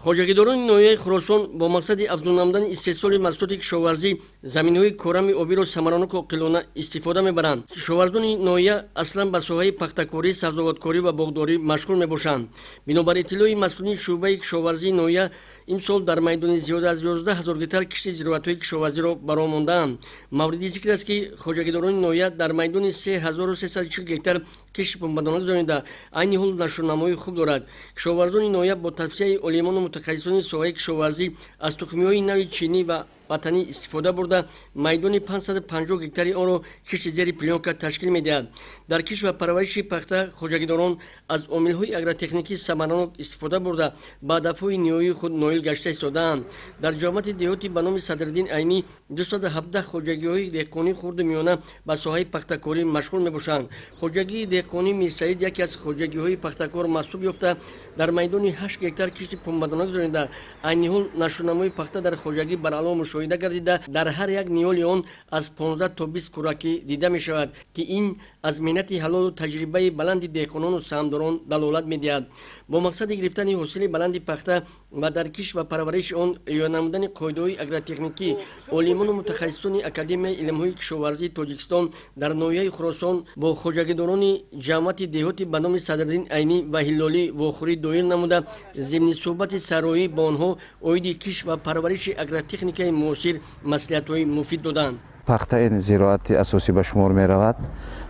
Хоҷагидорони ноҳияи Хуросон бо мақсади афзун намудани истеҳсоли маҳсулоти кишоварзӣ заминҳои корами обиро самараноку оқилона истифода мебаранд. Кишоварзони ноҳия аслан ба соҳаи пахтакорӣ, сабзавоткорӣ ва боғдорӣ машғул мебошанд. Бинобар иттилои масъулини шӯъбаи кишоварзии ноҳия, имсол дар майдони зиёда аз 11 ҳазор гектар кишти зироатҳои кишоварзиро бароҳ мондаанд. Мавриди зикр аст, ки хоҷагидорони ноҳия дар майдони 3340 гектар кишти пунбадона гузаронида, айни ҳол нашъунамои хуб дорад. Кишоварзони ноҳия бо тавсияи олимону мутахассисони соҳаи кишоварзӣ аз тухмиҳои нави чинӣ ва ватанӣ истифода бурда, майдони 550 гектари онро кишти зери плёнка ташкил медиҳад. Дар кишт ва парвариши пахта хоҷагидорон аз омилҳои агротехникӣ самаранок истифода бурда, ба ҳадафҳои ниҳоии худ ноил гашта истодаанд. Дар ҷамоати деҳоти ба номи Садриддин Айнӣ 217 хоҷагиҳои деҳқонии хурду миёна ба соҳаи пахтакорӣ машғул мебошанд. Хоҷагии деҳқонии Мирсаид яке аз хоҷагиҳои пахтакор маҳсуб ёфта, дар майдони 8 гектар кишти пунбадона гузаронида, айни ҳол нашъунамои пахта дар хоҷагӣ баръало мушоҳида гардида, дар ҳар як ниҳоли он аз 15 то 20 кӯракӣ дида мешавад, ки ин аз меҳнати ҳалолу таҷрибаи баланди деҳқонону саҳмдорон далолат медиҳад. Бо мақсади гирифтани ҳосили баланди пахта ва дар кишт ва парвариши он риоя намудани қоидаҳои агротехникӣ, олимону мутахассисони Академияи илмҳои кишоварзии Тоҷикистон дар ноҳияи Хуросон бо хоҷагидорони ҷамоати деҳоти ба номи Садриддин Айнӣ ва Ҳиллолӣ вохӯрӣ доир намуда, зимни суҳбати сарроҳӣ бо онҳо оиди кишт ва парвариши агротехникаи муосир маслиҳатҳои муфид доданд. Пахта ин зироати асосӣ ба шумор меравад.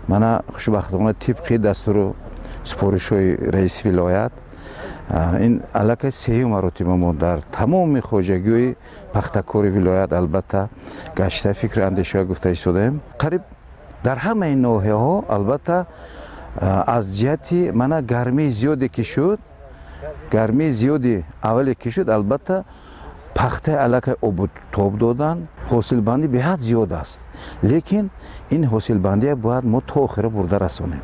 Мана, хушбахтона, тибқи дастуру супоришҳои раиси вилоят, ин аллакай сеюм маротиба мо дар тамоми хоҷагиҳои пахтакори вилоят, албатта, гашта, фикру андешаҳо гуфта истодаем. Қариб дар ҳамаи ноҳияҳо, албатта, аз ҷиҳати мана гармии зиёде ки шуд, гармии зиёди аввале ки шуд, албатта, пахтаи аллакай обу тоб додан, ҳосилбандӣ беҳад зиёд аст, лекин ин ҳосилбандия бояд мо то охира бурда расонем.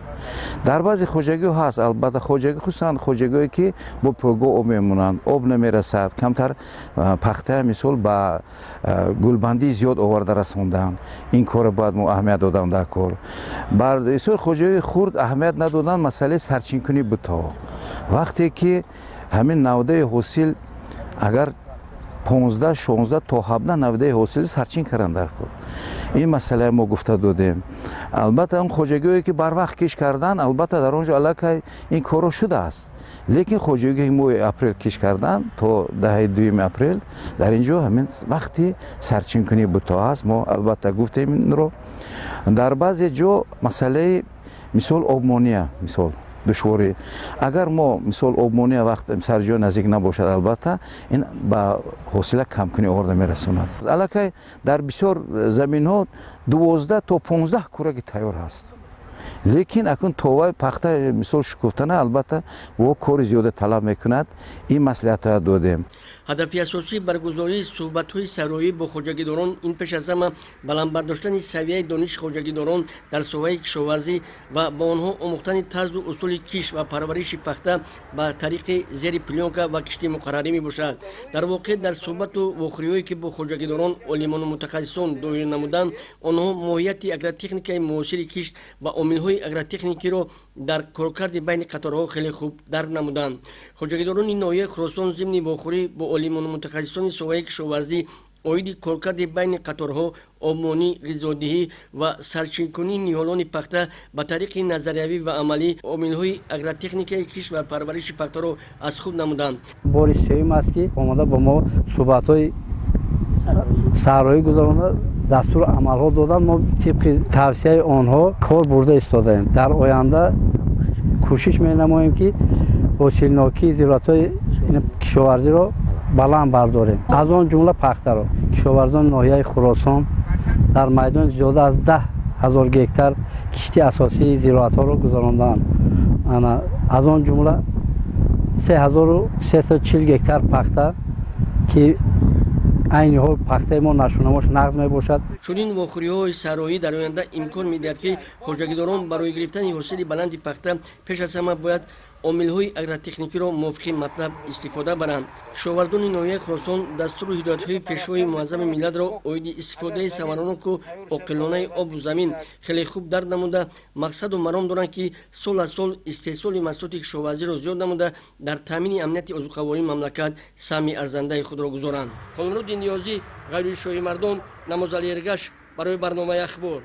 Дар баъзе хоҷагиҳо ҳаст, албатта, хоҷагӣ, хусусан хоҷагиҳое ки бо пойгоҳ об мемонанд, об намерасад, камтар пахтая, мисол, ба гулбандии зиёд оварда расонданд. Ин корро бояд мо аҳамият додам дар кор. Бар бисёр хоҷагиҳои хурд аҳамият надоданд масъалаи сарчинкунии бутаҳо. Вақте ки ҳамин навдаи ҳосил, агар 15, 16 то 17 навдаи ҳосили сарчин карданд дар кор, ин масъалае мо гуфта додем. Албатта, он хоҷагиҳое ки барвақт кишт карданд, албатта, дар он ҷо аллакай ин корро шудааст, лекин хоҷагиҳои моҳи апрел кишт карданд то даҳаи дуюми апрел, дар ин ҷо ҳамин вақти сарчинкунии бутҳо ҳаст. Мо, албатта, гуфтем инро. Дар баъзе ҷо масъалаи, мисол, обмония, мисол, душворӣ. Агар мо, мисол, обмония вақт сарҷои наздик набошад, албатта, ин ба ҳосила камкунӣ оварда мерасонад. Аллакай дар бисёр заминҳо 12 то 15 кӯраки тайёр ҳаст, лекин акнун то вай пахта, мисол, шукуфтана, албатта, во кори зиёда талаб мекунад. Ин маслиҳатҳоя додем. Ҳадафи асосии баргузории суҳбатҳои сарроҳӣ бо хоҷагидорон ин пеш аз ҳама баланд бардоштани савияи дониши хоҷагидорон дар соҳаи кишоварзӣ ва ба онҳо омӯхтани тарзу усули кишт ва парвариши пахта ба тариқи зери плёнка ва кишти муқаррарӣ мебошад. Дар воқеъ, дар суҳбату вохӯриҳое ки бо хоҷагидорон олимону мутахассисон доир намуданд, онҳо моҳияти агротехникаи муосири кишт ва омилҳои агротехникиро дар коркарди байни қаторҳо хеле хуб дарк намуданд. Хоҷагидорони ноҳияи Хуросон зимни вохӯрӣ бо олимону мутахассисони соҳаи кишоварзӣ оиди коркарди байни қаторҳо, обмонӣ, ғизодиҳӣ ва сарчинкунии ниҳолони пахта ба тариқи назариявӣ ва амалӣ омилҳои агротехникаи кишт ва парвариши пахтаро аз худ намуданд. Бори сеюм аст, ки омода ба мо суҳбатҳои саҳроӣ гузаронда, дастуру амалҳо доданд. Мо тибқи тавсияи онҳо кор бурда истодаем. Дар оянда кӯшиш менамоем, ки ҳосилнокии зироатҳои кишоварзиро баланд бардорем, аз он ҷумла пахтаро. Кишоварзони ноҳияи Хуросон дар майдони зиёда аз 10 000 гектар кишти асосии зироатҳоро гузарондаанд, аз он ҷумла 3340 гектар пахта, ки айни ҳол пахтаи мо нашъунамош нағз мебошад. Чунин вохӯриҳои сарроҳӣ дар оянда имкон медиҳад, ки хоҷагидорон барои гирифтани ҳосили баланди пахта пеш аз ҳама бояд омилҳои агротехникиро мувофиқи матлаб истифода баранд. Кишоварзони ноҳияи Хуросон дастуру ҳидоятҳои Пешвои муаззами миллатро оиди истифодаи самараноку оқилонаи обу замин хеле хуб дарк намуда, мақсаду маром доранд, ки сол аз сол истеҳсоли маҳсулоти кишоварзиро зиёд намуда, дар таъмини амнияти озуқавории мамлакат саҳми арзандаи худро гузоранд. Холмуроди Ниёзӣ, Ғайри Шоҳимардон, Намозали Эргаш барои барномаи «Ахбор».